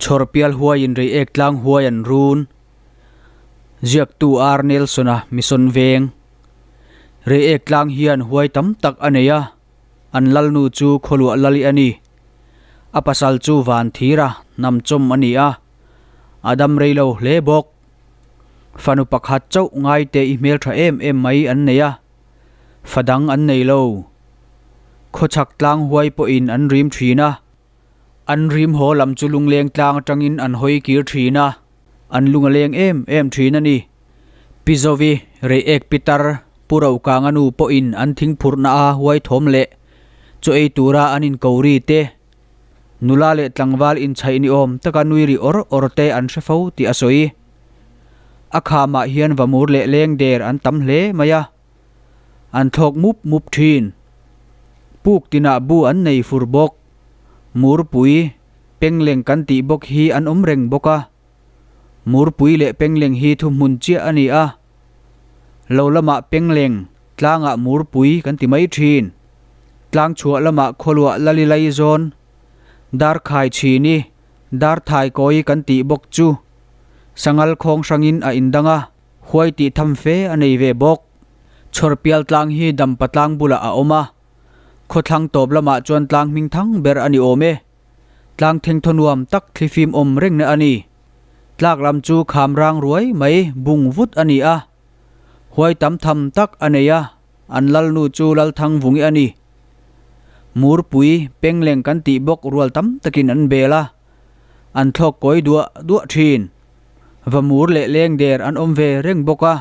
Chhawrpial huaiin Reiek tlang huai an run. Ziaktu R. Nelson-a Mission Veng. Reiek tlang hian huai tam tak a nei a, an lalnu chu khawluah lali a ni. A pasal chu van thira hnam chawm a ni a, a dam rei lo hle bawk. Fanu pakhat chauh ngaite i hmeltha em em mai an nei a, fa dang an nei lo. Khawchhak tlang huai pawhin an rim thin a. An rim haw lam chu lungleng tlang atangin an hawi kir thin a, an lung a leng em em thin a ni. Pi Zovi, Reiek Pitar, Pu Rokanga nu pawhin an thingphurhna a huai thawm leh chaw ei tura an inko ri te, nula leh tlangval inchhaih ni awm taka nui ri awr awr te an hre fo tih a sawi. A khamah hian vamur leh leng der an tam hle mai a. An thlawk mup mup thin. Puk tinah bu an nei fur bawk. Murpui, pengleng kan tih bawk hi an awm reng bawk a. Murpui leh pengleng hi thuhmun chiah a ni a. Lo lamah pengleng, tlangah murpui kan ti mai thin. Tlang chhuah lamah khawluah lali lai zawn, darkhai chhini, darthai kawi kan tih bawk chu sangal khawng hrangin a indang a. Huai tih tham fe a nei ve bawk. Chhawrpial tlang hi Dampa tlang bulah a awm a, khawthlang tawp lamah chuan tlang hming thang ber a ni awm e. Tlang thengthaw nuam tak thlifim awm rengna a ni. Tlak lam chu kham rang ruai mai bung vut a ni a. Huai tam tham tak a nei a, an lalnu chu Lalthang Vungi a ni. Murpui, Pengleng kan tih bawk rual tam takin an bel a, an thlawk kawi duah duah thin. Vamur leh leng der an awm ve reng bawk a,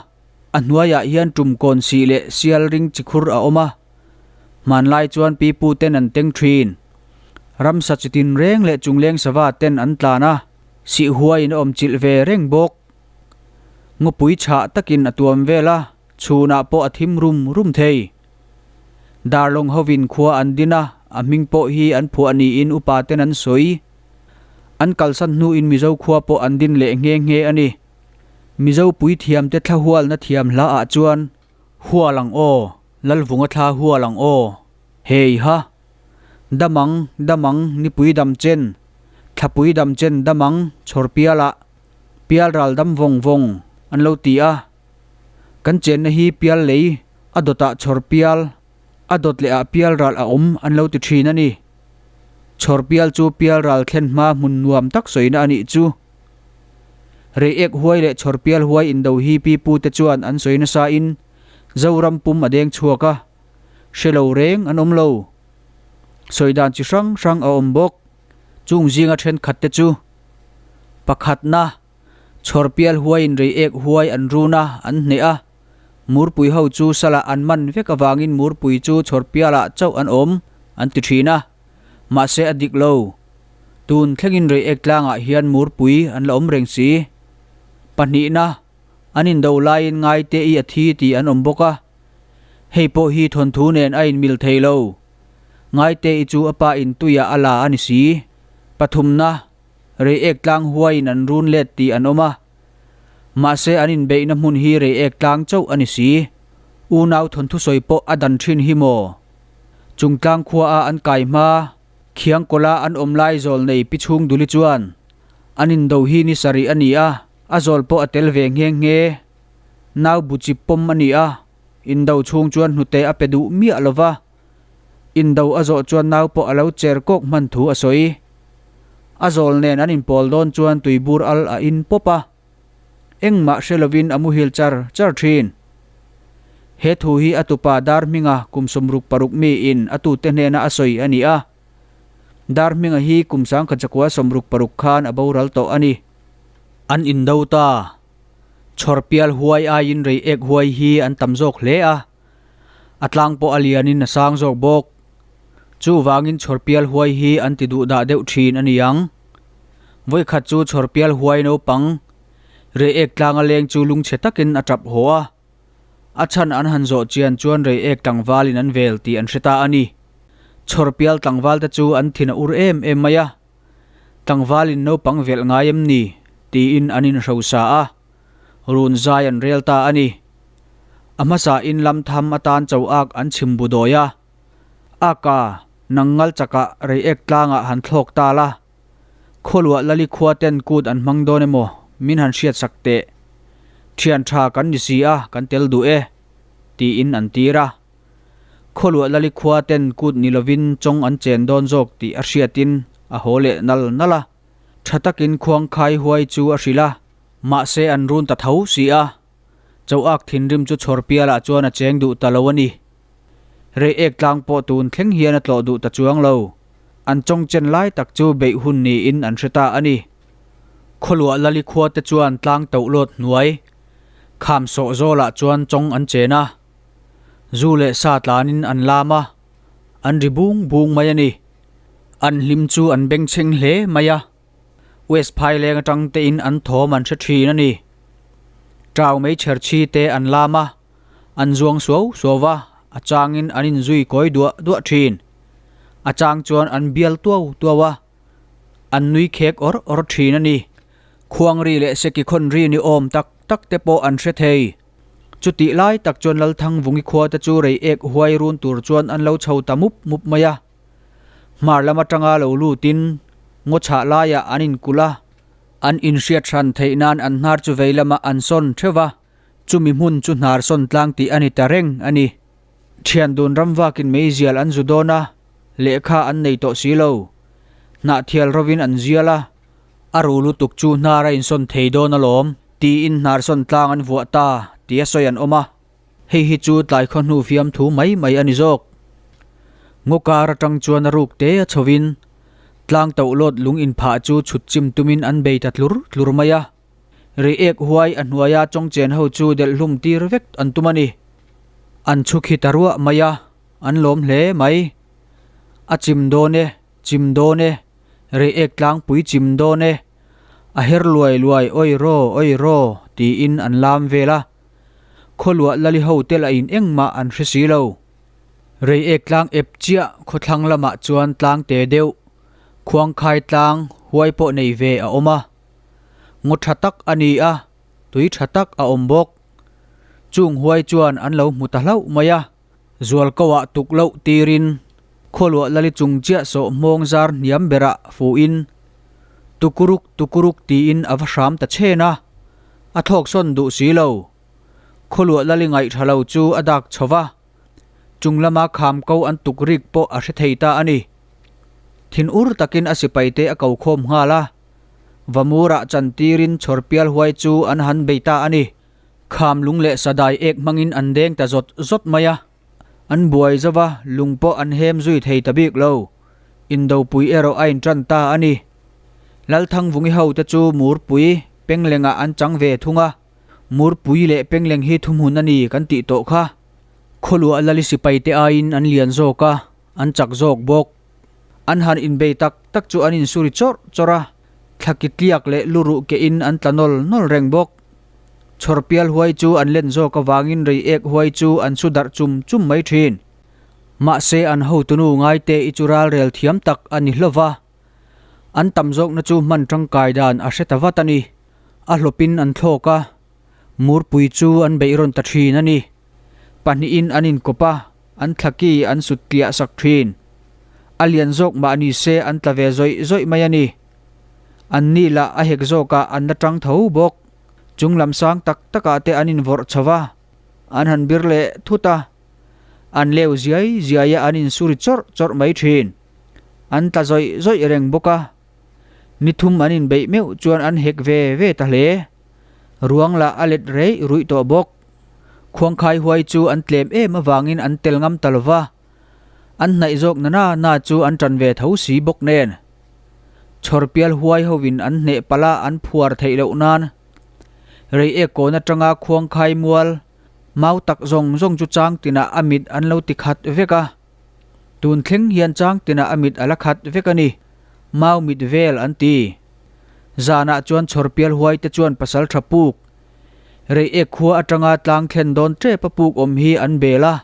a hnuaiah hian tum kawn sih leh sial ring chi khur a awm a. Hmanlai chuan pipu ten an teng thin. Ramsa chi tin reng leh chungleng sava ten an tlan a, sih huaiin a awm chilh ve reng bawk. Ngawpui chhah takin a tuam vel a, chhunah pawh a thim rum rum thei. Darlawng hovin khua an din a, a hming pawh hi an phuah niin upa ten an sawi. An kalsan hnuin Mizo khua pawh an din leh nghe nghe a ni. Mizo puithiamte thla hualna thiam hla ah chuan, Hual ang aw, Lalvunga thla hual ang aw, hei ha! Damang, damang, nipui dam chen, thlapui dam chen damang, chhawr pialah, pial ral dam vawng vawng, an lo ti a. Kan chenna hi pial lei, a dawtah chhawr pial, a dawt lehah pial ral a awm an lo ti thin a ni. Chhawr pial chu pial ral thlen hma hmun nuam tak sawina a nih chu. Reiek huai leh chhawr pial huai indo hi pipu te chuan an sawi nasa in Zoram pum a deng chhuak a, hre lo reng an awm lo. Sawi dan chi hrang hrang a awm bawk. Chung zinga thenkhat te chu pakhatna. Chhawrpial huaiin reiek huai an run a, an hneh a. Murpui ho chu salah an man vek avangin murpui chu chhawrpialah chauh an awm, an ti thin a. Mahse a dik lo. Tun thlengin reiek tlangah hian murpui an la awm reng si. Pahnihna, an indo laiin ngaite i a thi tih an awm bawk a. Hei pawh hi thawnthu nen a inmil thei lo. Ngaite i chu a pa in tuiah a la a ni si. Pathumna, Reiek tlang huaiin an run let tih an awm a, mahse an inbeihna hmun hi Reiek tlang chauh a ni si. Unau thawnthu sawi pawh a dan thin hi maw? Chung tlang khua a an kai hma, Khiangkawla an awm lai zawl nei pi chhung duli chuan an indo hi ni sarih a ni a, a zawl pawh a tel ve nghe nghe. Nau bu chip pawm a ni a, indo chhung chuan hnute a pe duh miah lo va. Indo a zawh chuan nau pawh a lo cher kawk hman thu a sawi. A zawl nen an inpawl dawn chuan tuibur al a in pawp a. Engmah hre lovin a muhil char char thin. He thu hi a tupa Darhminga kum 66 miin a tute hnena a sawi a ni a. Darhminga hi kum 1966 khan a boral tawh a ni. An indo ta. Chhawrpial huai aiin reiek huai hi an tam zawk hle a. A tlang pawh a lianin a sang zawk bawk. Chuvangin chhawrpial huai hi an ti duh dah deuh thin a ni ang. Vawikhat chu chhawrpial huai naupang Reiek tlanga leng chu lungchhe takin a tap haw a. A chhan an han zawh chian chuan Reiek tlangvalin an vel tih an hre ta a ni. Chhawrpial tlangvalte chu an thin a ur em em mai a. Tlangvalin naupang velh ngai em ni? tiin an inhrosa a. Run zai an rel ta a ni. A hmasa in lam tham atan cho ak an chhim bu dawi a. Aka, nang ngal chakah Reiek tlangah han thlawk ta la. Khawluah Lali khua ten kut an hmang dawn emaw min han hriat sak teh. Thian tha kan ni si a, kan tel duh e, tiin an tir a. Khawluah Lali khua ten kut ni lovin chawng an chen dawn zawk tih a hriatin a haw leh nal nal a. Tha takin khuangkhai huai chu a hrilh a, mahse an run ta tho si a. Choak thinrim chu chhawr pialah chuan a cheng duh ta lo a ni. Reiek tlang pawh tun thleng hian a tlawh duh ta chuang lo. An chawng chen lai tak chu beih hun niin an hre ta a ni. Khawluah Lali khua te chuan tlang toh lawt hnuai, kham sawh zawlah chuan chawng an chen a. Zu leh sa tlanin an lam a, an ri bung bung mai a ni. An hlim chu an bengchheng hle mai a. West Phaileng atang tein an thawm an hre thin a ni. Tau meichher chhi te an lam a, an zuang suau suau va, a changin an inzui kawi duah duah thin. A chang chuan an bial tuau tuau a, an nui khek awr awr thin a ni. Khuang ri leh seki khawn ri ni awm tak tak te pawh an hre thei. Chutih lai tak chuan Lalthangvungi khua te chu rei ek huai run tur chuan an lo chho ta mup mup mai a. Hmar lam atanga lo lutin ngaw chhah laiah an inkulh a, an inhriat hran theih nan an hnar chu vei lamah an sawn theuh va, chumi hmun chu hnar sawn tlang tih a ni ta reng a ni. Thian dun ram vakin meizial an zu dawn a, lehkha an nei tawh si lo. Hnahthial rovin an zial a, a ru lutuk chu hnar a insawn thei dawn alawm tiin hnar sawn tlang an vuah ta tia sawi an awm a. Hei hi chu tlai khaw hnu fiamthu mai mai a ni zawk. Ngaw kar atang chuan a ruk te a chhovin tlang toh lawt lung inphah chu chhut chim tumin an bei ta tlur tlur mai a. Reiek huai a hnuaia chawngchen ho chu delh hlum tir vek an tum a ni. An chhu khi ta ruah mai a, an lawm hle mai. A chim dawn e, chim dawn e, reiek tlangpui chim dawn e, a her luai luai awi raw awi raw tiin an lam vel a. Khawluah Lali ho te lah in engmah an hre si lo. Reiek tlang ep chiah khawthlang lamah chuan tlang te deuh, khuangkhai tlang huai pawh nei ve a awm a. Ngaw tha tak a ni a, tui tha tak a awm bawk. Chung huai chuan an lo hmu ta hlauh mai a. Zualkoah tuk loh tirin Khawluah Lali chung chiah sawh hmawng zar hniam berah fuhin Tukuruk tukuruk tiin a va hram ta chhen a, a thlawk sawn duh si lo. Khawluah Lali ngaih tha lo chu a dak chho va, chung lama kham ko an tuk rik pawh a hre thei ta a ni. Thin ur takin a sipai te a ko khawm nghal a, Vamurah chantirin chhawrpial huai chu an han bei ta a ni. Kham lung leh sadai ek hmangin an deng ta zawt zawt mai a. An buai zo va, lung pawh an hem zui thei ta bik lo. Indopui erawh a intan ta a ni. Lalthangvungi hote chu Murpui Penglengah an chang ve thung a. Murpui leh Pengleng hi thuhmun a ni kan tih tawh kha. Khawluah Lali sipaite aiin an lian zawk a, an chak zawk bawk. An han inbei tak tak chu an insuri chawrh chawrh a, thlaki tliak leh luruh kehin an tla nawl nawl reng bawk. Chhawrpial huai chu an len zawk avangin reiek huai chu an su darh chum chum mai thin. Mahse an hotunu ngaite i chu ralrel thiam tak a ni hlova. An tam zawkna chu hman tangkai dan a hre ta vat a ni. A hlawpin an thlawk a, murpui chu an beih rawn ta thin a ni. Pahnihin an inkawp a, an thlaki an sut tliah sak thin. A lian zawk mah ni se an tla ve zawih zawih mai a ni. An ni lah a hek zawkah an la tang tho bawk. Chung lam sang tak takah te an invawrh chho va, an han bir leh thut a, an leu ziai ziai a an insuri chawrh chawrh mai thin. An tla zawih zawih reng bawk a, ni thum an inbeih meuh chuan an hek ve ve ta hle. Ruang lah a let reih ruih tawh bawk. Khuangkhai huai chu an tlem em avangin an tel ngam ta lo va, an hnaih zawk na na na chu an tan ve tho si bawk nen. Chhawrpial huai hovin an hneh palh a an phuar theih loh nan Reiek kawn atanga khuangkhai mual mau tak zawng zawng chu chang tinah a mit an lo ti khat vek a. Tun thleng hian chang tinah a mit a la khat vek a ni. Mau mit vel an ti. Zanah chuan chhawrpial huai te chuan pasal tha puk Reiek khua atanga tlang thlen dawn tep a puk awm hi an bel a.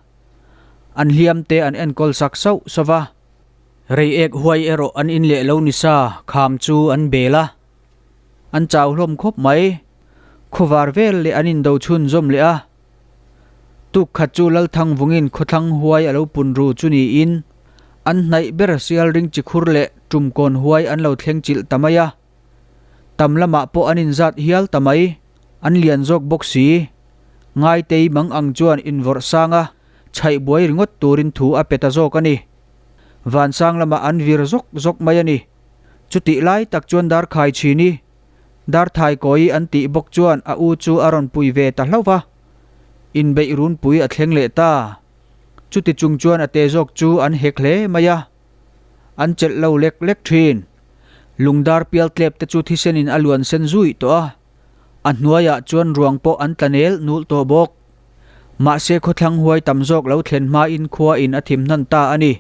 An hliam te an enkawl sak sauh sauh va. Reiek huai erawh an in leh lo ni sa, kham chu an bel a. An chau hlawm khawp mai. Khawvar vel leh an indo chhun zawm leh a. Tuk khat chu Lalthangvungin khawthlang huai a lo pun ru chu niin, an hnaih ber sialring chikhur leh tumkawn huai an lo thleng chilh ta mai a. Tam lamah pawh an inzat hial ta mai, an lian zawk bawk si. Ngaitei mang ang chuan invawrh sanga chhaih buai ringawt turin thu a pe ta zawk a ni. Vansang lamah an vir zawk zawk mai a ni. Chutih lai tak chuan Darkhai chhini, Darthai kawi an tih bawk chuan a u chu a rawn pui ve ta hlauh va. Inbeih runpui a thleng leh ta. Chuti chung chuan a te zawk chu an hek hle mai a. An chelh lo lek lek thin. Lungdar pial tlep te chu thisenin a luan sen zui tawh a. A hnuaiah chuan ruang pawh an tla nel nul tawh bawk. Mahse khawthlang huai tam zawk lo thlen hmain khua in a thim hnan ta a ni.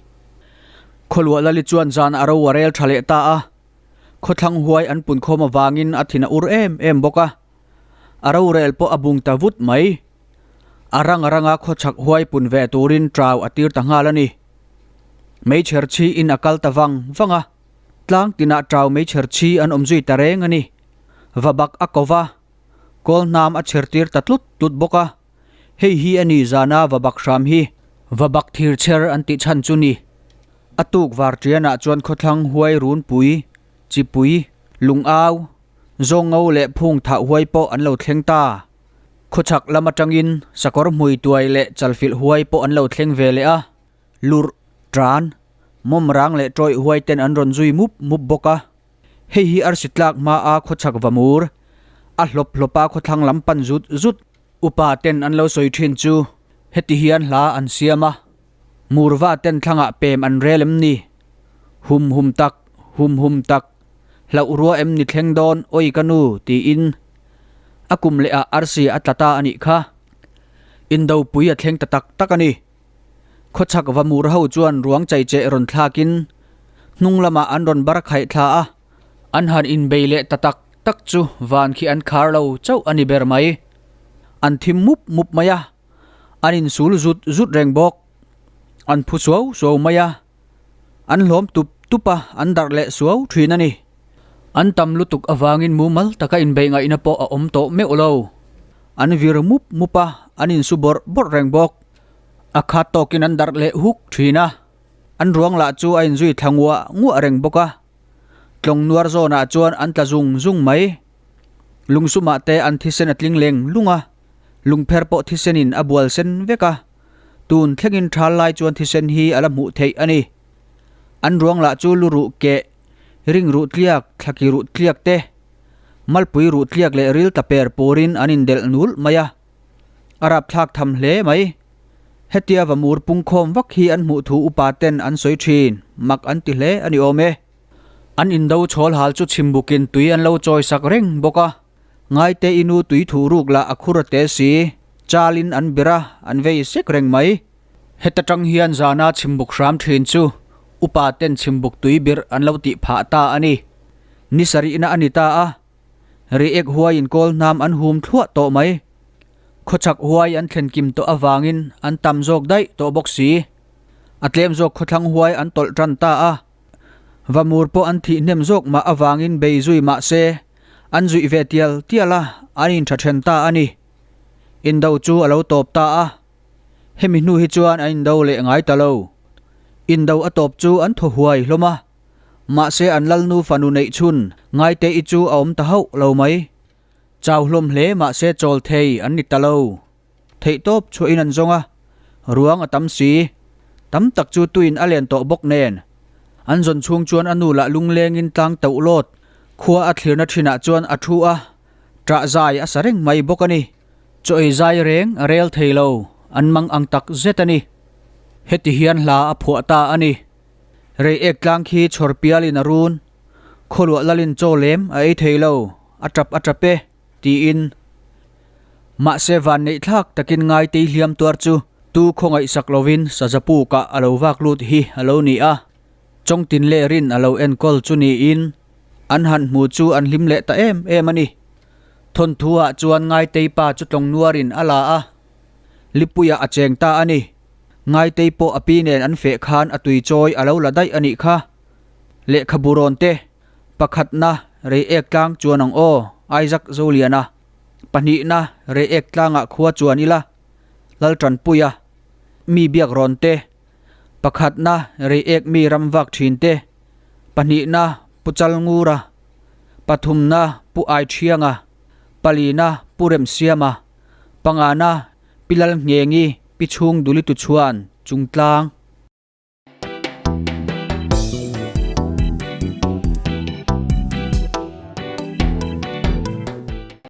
Khawluah Lali chuan zan a ro a rel tha leh ta a. Khawthlang huai an punkhawm avangin a thin a ur em em bawk a. A rorel pawh a bung ta vut mai. A rang a ranga khawchhak huai pun ve turin trau a tir ta nghal a ni. Meichher chhi in a kal ta vang vang a, tlang tinah trau meichher chhi an awm zui ta reng a ni. Va bak a ko va, kawl hnam a chher tir ta tlut tlut bawk a. Hei hi a ni zana va bak hram hi. Va bak thir chher an tih chhan chu ni. A tuk var ṭianah chuan khawthlang huai runpui, chipui, lungau, zawngo leh phung thah huai pawh an lo thleng ta. Khawchhak lam atangin sakawr hmui tuai leh chalfilh huai pawh an lo thleng ve leh a, lurh, tan, mawm rang leh tawih huai ten an rawn zui mup mup bawk a. Hei hi arsi tlak hma a khawchhak va mur, a hlawp hlawp a khawthlang lam pan zut zut upa ten an lo sawi thin chu heti hian hla an siam a, Murva ten thlangah pem an rel em ni? Hum hum tak, hum hum tak, hlauh rua em ni thleng dawn, awi ka nu, tiin a kum leh ah arsi a tla ta a nih kha. Indopui a thleng ta tak tak a ni. Khawchhak va mur ho chuan ruang chaicheh rawn thlakin hnung lamah an rawn bar khaih thla a, an han inbei leh ta tak tak chu van khi an khar lo chauh a ni ber mai. An thim mup mup mai a, an insul zut zut reng bawk. An phu suau suau mai a. An hlawm tup tup a, an darh leh suau thin a ni. An tam lutuk avangin mumal taka inbeih ngaihna pawh a awm tawh meuh lo. An vir mup mup a, an insu bawrh bawrh reng bawk. A khat tawkin an darh leh huk thin a, an ruang lah chu a inzui thla nguah nguah reng bawk a. Tlawng nuar zawnah chuan an tla zung zung mai. Lungsumah te an thisen a tling leng lung a, lungpher pawh thisenin a bual sen vek a. Tun thlengin thal lai chuan thisen hi a la hmuh theih a ni. An ruang lah chu lu ruh keh, ring ruh tliak, thlaki ruh tliak te, malpui ruh tliak leh ril tla per purin an indelh nul mai a. A rapthlak tham hle mai. Hetia va mur pungkhawm vak hi an hmuh thu upa ten an sawi thin, mak an ti hle a ni awm e. An indo chhawl hal chu chhimbukin tui an lo chawi sak reng bawk a. Ngaite i nu tui thu ruk lah a khur a te si, chalin an bir a, an vei sek reng mai. Heta tang hian zana chhimbuk hram thin chu upa ten chhimbuk tui birh an lo tih phah ta a ni. Ni sarihna a ni ta a, Reiek huaiin kawl hnam an hum thluah tawh mai. Khawchhak huai an thlen kim tawh avangin an tam zawk daih tawh bawk si. A tlem zawk khawthlang huai an tawlh tan ta a, Vamur pawh an thih hnem zawk mah avangin bei zui mah se, an zuih ve tial tial a, an intha then ta a ni. Indo chu a lo tawp ta a, hemi hnu hi chuan an indo leh ngai ta lo. Indo a tawp chu an thaw huai hlawm a, mahse an lalnu fanu neih chhun Ngaite-i chu a awm ta hauh lo mai. Chau hlawm hle mahse chawl thei an ni ta lo. Theihtawp chhuahin an zawng a, ruang a tam si. Tam tak chu tuin a len tawh bawk nen. An zawn chhung chuan a nu lah lunglengin tlang tauh lawt. Khua a thlirna thinah chuan a thu a, ṭah zai a sa reng mai bawk a ni. Chaw ei zai reng a rel thei lo, an mang ang tak zet a ni. Heti hian hla a phuah ta a ni. Reiek tlang khi chhawr pialin a run, khawluah lalin chaw lem a ei thei lo, a ṭap a ṭap e. Tiin. Mahse vanneih thlak takin Ngaitei hliam tuar chu tu khawngaihsak lovin Sazapukah a lo vak lut hi a lo ni a, Chawngtin leh Rin a lo enkawl chu niin an han hmu chu an hlim leh ta em em a ni. Thawnthu ah chuan Ngaitei pa chu tlawng nuarin a la a, Lipuiah a cheng ta a ni. Ngaitei pawh a pi nen an feh khan a tui chawi a lo la daih a nih kha. Lehkhabu rawn te. Pakhatna, Reiek tlang chuan ang aw, Isaac Zoliana. Pahnihna, Reiek tlangah khua chuan ila, Laltanpuia. Mi biak rawn te. Pakhatna, Reiek mi ram vak thin te. Pahnihna, Pu Chalngura. Pathumna Pu Aithianga, palina Pu Remsiama, pangana Pi Lalnghengi, Pi Chhungduli Tuchhuan, Chungtlang.